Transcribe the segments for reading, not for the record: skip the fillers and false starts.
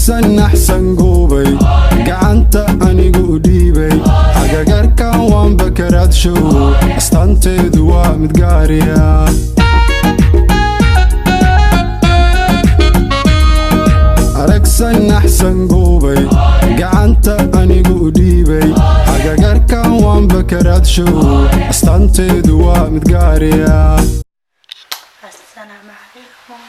Aragsan axsan guubay, gacanta anigu dhiibay. Agagarkan waanba karaadshow, astaanteedu waa mid gaariya. Aragsan axsan guubay, gacanta anigu dhiibay. Agagarkan waanba karaadshow, astaanteedu waa mid gaariya. Asalaamu calaykum,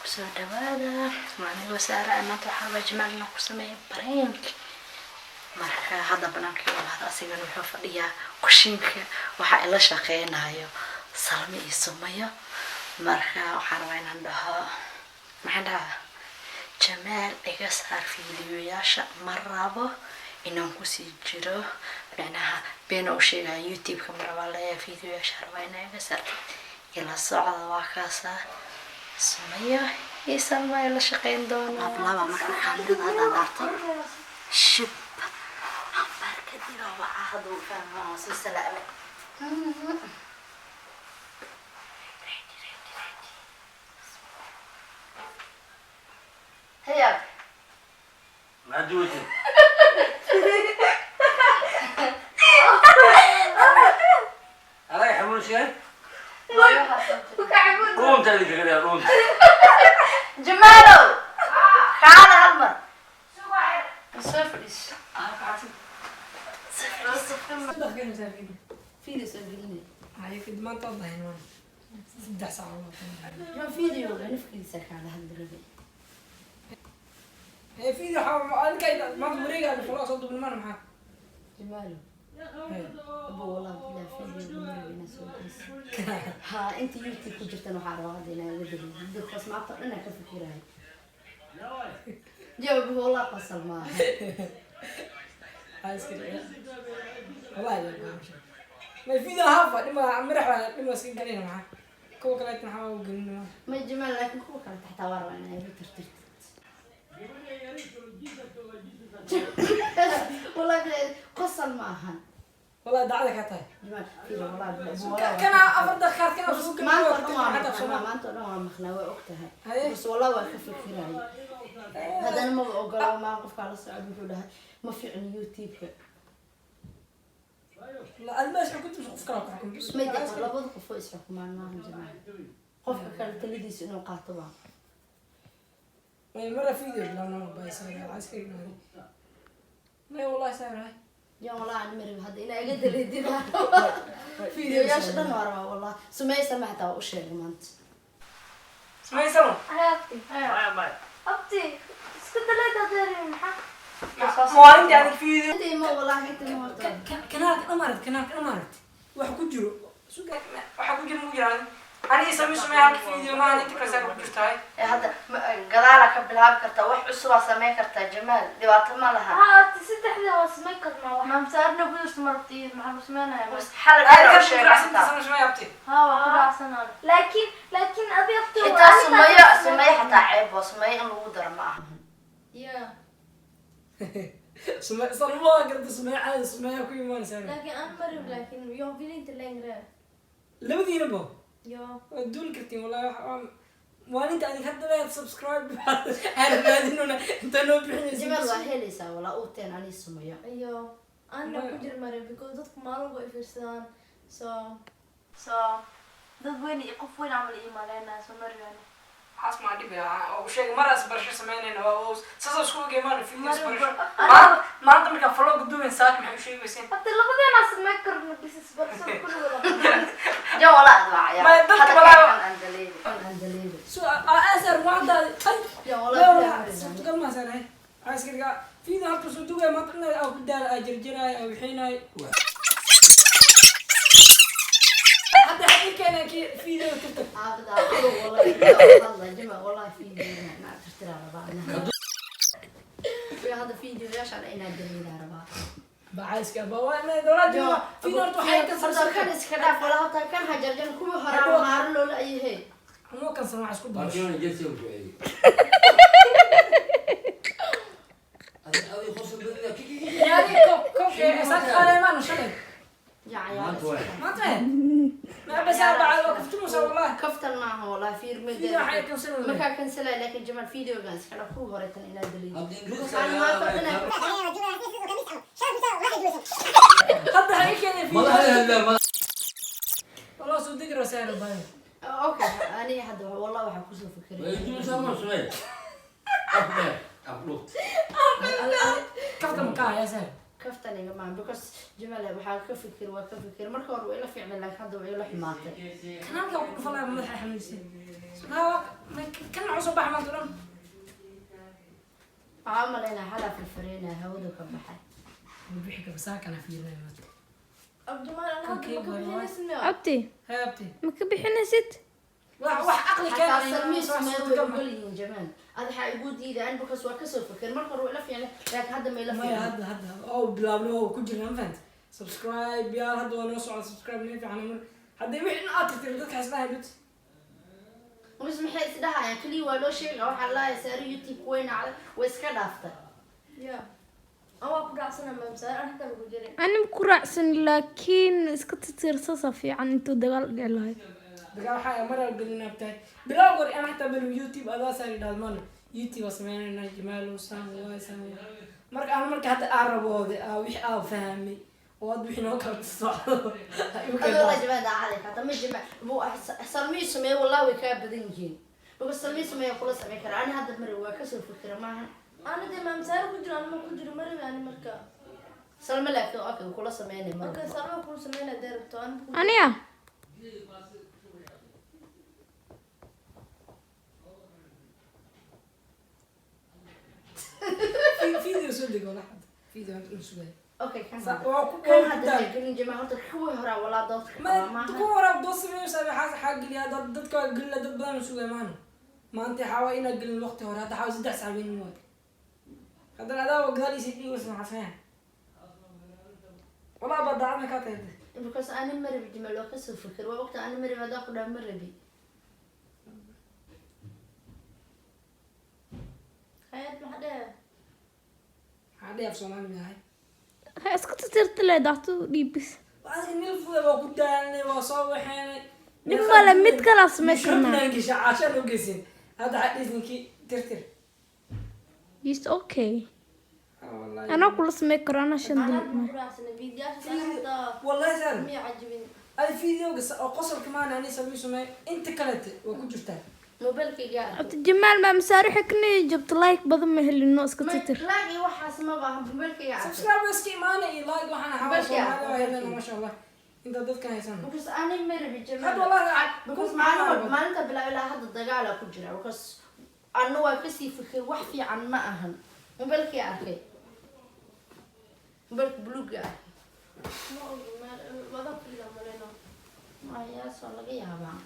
kusoo dhawaada. Waa anigoo Saara. Maanta waxaa rabaa Jamaal inaan ku sameeyo prank. Marka hadda banaanka imaada, asigana wuxuu fadhiyaa kushiinka. Waxaa ila shaqeynayo Salme iyo Sumayo. Marka waxaan rabaa inaan dhaho, maxaan dhahaa, "Jamaal, iga saar fiidiyoyaasha, ma rabo inaan kusii jiro." Micnaha beena u sheegaya, YouTube-ka ma rabaa leeyahay, fiidiyoyaasha rabaa inaa iga saartid. Ila socda, waa kaasaa Sumayo iyo Salma ay la shaqeyn doona. Laba marka kaamirada hadda daartay, shib ambar kadib waxaa hadda uu fahmaa, waa soo salaamay. Ready, ready, ready. Hey, Ab. Maxaad duwaysid? Anaga xanuunsiyahay? Dhuunta idinkaga dhigaa dhuunta. Jamaalow, kaala hal mar soo fadhiiso. Video soo gelinay. Ma videoga nafkiisa kaala hadli rabay. Jamaalow, abo, wallahi billahi, video ma rabin inaan soo geliso. Ha, inta YouTube ku jirtan waxaa rabaa hadda inaan iga daliyo, because maanta dhan aan ka fikirayo. Jawaab, wallahi qosol maaha. Ma Jamaal, laakiin kuwa kale taxtaa waa rabaa inaa iga tirtirtid. Wallahi billahi qosol ma ahan. Jamaal, fiiri, wallahi billahi, maanta dhan waa maqnaa, maanta dhan waa maqnaa, waa og tahay. Bas wallahi waa ka fikiraya, haddana maba ogola. Maa qofkaa la socda wuxuu dhahay ma fiicno YouTube-ka. Ma deqo, labada qof oo isxukumaan maaha Jamaal, qofka kale taladiisa inuu qaato waa. Jan, wallahi ani marib hadda inaa iga daleedid. Fiidiyoyaasha dhan waa rabaa, wallahi. Sumeey, Salma xataa waa u sheegay maanta. Abti, iska daleed adeer, maxaa? Maalintii adig video. Intii ma, wallahi intii ma horta. Kanaalka dhamaarad, kanaalka dhamaarad waxa ku jiro, waxa ku jiro, ma jiraan aniga sami sumay halka video maahan, inta kale saa ku jirtahay. Ee hadda gadaala ka bilaabi kartaa, wax cusubaa sameyn kartaa Jamaal, dhibaato ma laha. Ha abti, saddexda waa samayn karnaa. Waxaan saarna ku jirto marabti, maxaan samaynayaa? Bas xalay Ay, dheer kan u sheegay racsinta xataa. Sami sumay abti. Ha, waa ku dhacsanaa, laakiin adi abti. Xitaa Sumayo, Sumayo xataa ceeb waa Sumayo in lagu daro ma aha. Ya. Sumay salma garta, sumay caadi sumay ku imaanaysaa. Laakiin aan marib, laakiin jag vill inte längre. Labadiinaba. Ja. Waa duuli kartiin, wallahi. Maalinta adig hadda leeyaad subscribe aan raadinuna inta noo bixinaysa. Jamaal, waa helaysaa walaa uuteen ani Sumayo. Iyo anna ku jir marin, because dadku maalin walba ay fiirsadaan, so dad weyn iyo qof weyn camal ii maleynaya, so maribani. Waxaas maa dhib ah oo sheegay maraas barasho samaynayna, waa saasa isku ogey maana video Mar- barasho. Maanta markaa vlog duwayn saak maxay u sheegayseen? Hadda labadeena samayn karno bisis barasada kulligood. Jan, walaa ad waa ciyaar. Ma dadka Hadda walaa- kan aan daleedi, aan daleedi. So asar maanta ay. Jan, لا walaa والله suurtagal ma sanahay askariga video halka soo dugaya maanta in aa ku daal aa jarjaraay aa wixinaay hadda xaqiiqeena ki video tirta. Aabada wallahi hadla Jamaal, wallahi video inaa tirtiraa rabaa anaha. Hadda fiidiyoyaashaan inaa daleedaa rabaa. Bacayska ba waa ma dowladda video horta waxay ka Horta sarsan. Kan iska dhaaf, walaa horta kan hajarjan kuwii horaa maaro loola ayahe. Anoo kan san wax isku daro. Barcelona jersey ku ceeyay. Adi qosol badan kiki. Yani ko ko saak qaleemaan shalay. Ya. Maanta waay. maanta ma bas bacay waa kaftumusa wallahi. Kaftan maaha wallahi. fiirmay. Video waxay cancel. Markaa cancel, laakiin Jamal, videogan iska dhaf, kuwa hore tan inaad delete. Hadda Ingiriiska Waxaan maanta oo dhan Hadda ha ii keenay video. Madaxa hadla madaxa. Wallah soo degi rabo Saara baayo. Okay, aniga hadda wallah waxaa kusoo fikiray. Way sama sumay. Afdhe afdhuut. Kafta ma ka haya Saara? Kaftan iga maaha, because Jamal waxaa ka fikir, waa ka fikir marka hore waa ila fiicnay, laakiin hadda waa ila xumaatay. Kanaalka ku dhufalaya madaxa xanuunsan. Subhaa kan cusub bax maanta dhan. Waxaa u malaynaa xalaa firfireynaa hawada ka baxay. Bixi ka saakana fiirinaya maanta. Abti, Haabti. ma ka bixinaysid? Wax aqli xataa keenaya. Salmiis meel way ogol yihiin. Jamal, ada waxaa igu diiday ani because waa kasoo fikir marka hore waa ila fiicnay, laakiin hadda ma ila Maya, fiicnay. Hadda oo bilaabno oo ku jirna, ma fahant? Subscribe yaal, hadda waa noo socda subscribe nin fiican mar hadday wixii aad tirtiro dadka xisbaha bit. Mis maxay isdhahayaan? Kaliya waa loo sheega, waxaa laaya Saari YouTube weyn acday, way iska dhaaftay. Ani ma ku raacsan, laakiin iska tirtirsasa fiican intuu dagaal dhici lahay. Dagaal waxaa marar gelin tahay bilaw hore ana xataa bal YouTube adaa saari dhadmano YouTube waa sameynayna Jamaalo saan waay saan waay. Marka aan marka hadda aan raboode aa wixii aa fahmay oo hadda wixii noo kala socdo igu adoo la keentaa. Jamal daacada hata ma Jamal bu Salmii sameeye, wallah way kaa badan yihiin because Salmii sameeye kula sameyn kara. Ani hadda mari waa kasoo fikira maaha. Salme laakiin okay kula sameynay mar. Aniga Video soo dego la hadda video hadda un sugaya. Okay, kan Sa- hadda waa ku kan waa ku hadda daal. gelin Jamal, horta kuwii horaa walaa doodka Ma qabaa maaha. kuwa horaa dood sameeyaysa waxaa xaa geliyaa dad dadka waa gelina, dad badan oo sugaya maana maanta waxaa waa inaa gelin waqti hore. Hadda xaa 3 saac weyn waay, haddana adaa waa gadaal isii dhiigaysa, maxaa sameeyaa? Walaa baa daacadna kaa tahay. Because ani ma rabi Jamal, waa kasoo fikir, waa ogta ani ma rabi, haddaa ku dhaha ma rabi. Maxaa dhihi af Soomaali miyahay? Ha iska tirtirta leh daactu dhiibis. Adiga meel fuda waa ku daalnay, waa soo waxeenay. Dhib male, mid kalaa samey karnaa. Karnaa caashaan u geysin hadda waxaa dhihi ninkii tirtir. It's okay. Ah, wallahi. Anaa kula samey karo, anaa shan dil. Wallahi sar ay videoga oo qosolka maana ani samey sumay inta kalete waa ku jirtaa. Mobilkayga. Abti Jamaal maa masaarixa kana jabto, like badan ma helino, iska titir. Like iyo waxaas ma baahan, mobilkayga arkay. Subscribe iska imaana iyo like waxaan ahaa Balki ah, Soomaali waa helena, masha Allah, inta dadkan haysan. Because ani ma rabi Jamal. Hadda wallahi Because maalin walba maalinta bilaab ilaa hadda dagaala ku jira, because anna waa kasii fikir, wax fiican ma ahan. Mobilkii arkay, mobilka buluuga arkay, mayaasoo laga yaabaa.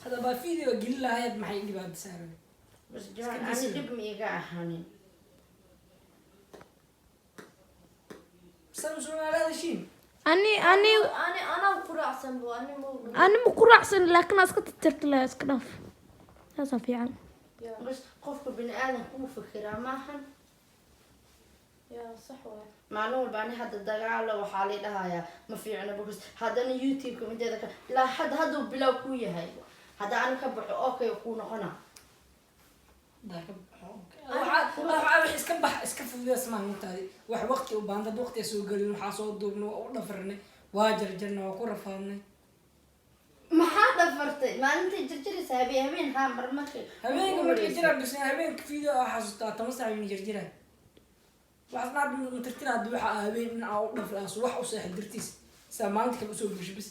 Hadda baa video gelin lahayd, maxay dhibaata saaran? Bas Jamal, ani dhib ma iga ahanin. San Soomaali heshiin. Ani ani ma ku raacsan, laakiin aa iska tirtirta leh, iska dhaaf, saasaa fiican. Bas qofka bini aadanka uu fikiraa maahan. Maalin walba ani hadda dagaalo waxaa lay dhahayaa ma fiicno, because haddana YouTube-ka mideeda kale ilaa hadda hadduu bilow ku yahay, hadda ani ka baxo okay kuu noqona. Waxaa wax iska bax iska fududeys maaha mugtaadi, wax waqti u baahan dad waqti soo gelin, waxaa soo duubnay, waa u dhafarnay, waa jarjarnay, waa ku rafaadnay. Maxaa dhafartay? Maalintii jarjaraysa habeen habeen haa mar markay Habeenka markay jiraa bis habeenka video aa xasuustaa 10 saac min jarjira waxaas naad matirtira. Hadii waxaa habeen dhinaca u dhafray aas wax u seexay dartiis saa maalinta kale usoo bulsho bis.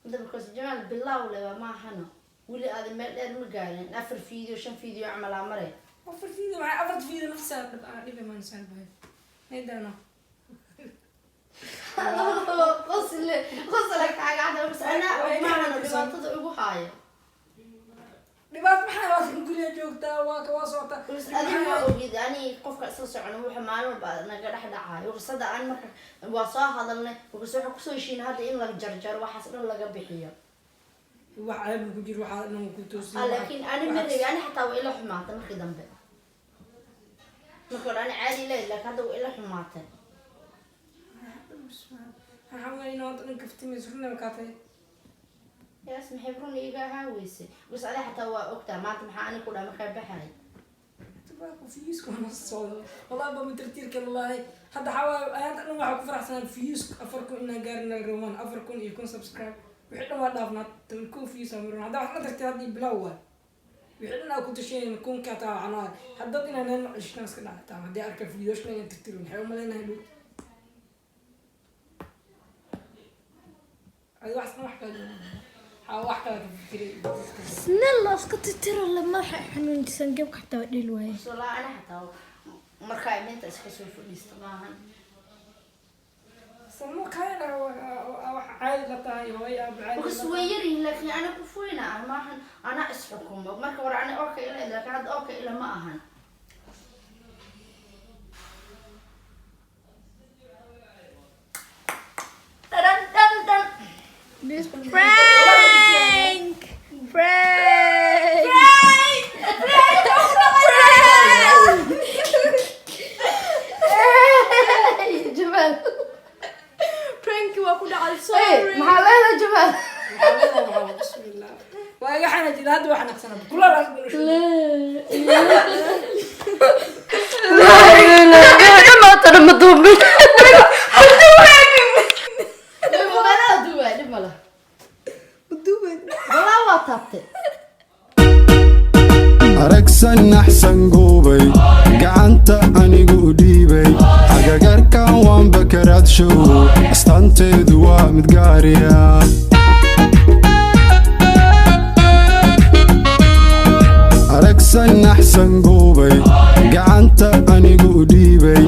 Hadda because Jamaal bilow le waa maahano, weli aada meel dheer ma gaarin, afar video shan video camal aa mare. Afar video maxay? Afarta video naftisaa dhib aan dhib imaan saarbahay maydano. Qosle qosle kaaga cada bas anaa og maahano dhibaatada ugu haayo. Dhibaato maxay? Waa kan guriga joogtaa, waa ka waa socotaa. Bas adiga ma ogid ani qofka isla socon waxa maalin walba naga dhex dhacayo, bas hadda aan marka waa soo hadalnay, bas waxa kusoo heshiin hadda in laga jarjaro waxaas dhan laga bixiyo. Wax ceeb ku jiro waxaa dhan ku toosiyo. Ah, laakiin ani ma rabi, ani xataa waa ila xumaata markii dambe. Marka hore ani caadi leed, laakiin hadda way ila xumaatay. Waxaan weyn inuu dhan kaftimayso, runna kaa tahay. Yaas, maxay run iiga ahaa weyse? Bas adi xataa waa ogtaa maanta maxaa ani ku dhaha markaa baxay. Viewska waa noo socdo wallahi, ba matartiirka wallahi. Hadda waxaa waaye ayaanta dhan waxaa ku faraxsanaa viewska 4000 inaan gaarin naga rabaan, 4000 iyo 1000 subscribe. Wixii dhan waa dhaafnaa, 10,000 views aa maroon. Hadda wax la tartay haddii bilow waay, wixii dhan aa ku tashanayna kunka taa waxaan haddad inaan naan ceshtaan iska dhactaa haddii arka videoshna inaan tirtirin. Waxay umaleynahay dhow adi wax wax kale waxaa wax kale ka fikiray. Snella, iska titira la madaxa xanuunjisan, gebka xataa waa dheli waaye. So laa, ani xataa markaa iminta iska soo fadhiista maahan. Salmo kaayana wax caadi la tahay, hooyo aaba caadi. Because way yaryihiin, laakiin ani ku foyna ah maahan, anaa isxukumo. Marka hore ani okay ila, laakiin hadda okay ila ma ahan. Dhan dhan dhan. This prank! Prank! Prank! Jamaal. Prank waa ku dhacay, sorry. Maxaa leedahay, Jamaal? Bismillah, waa iga xanaajida hadda, waa xanaaqsana kula raas buu. Dhamaatana ma duubin. Duubin duubay, dhib male. Walaa waa taabtay. Aragsan axsan goobay, gacanta anigu u dhiibay, agagarkan waanba karaadshow, astaanteedu waa mid gaariya. Aragsan axsan goobay, gacanta anigu u dhiibay.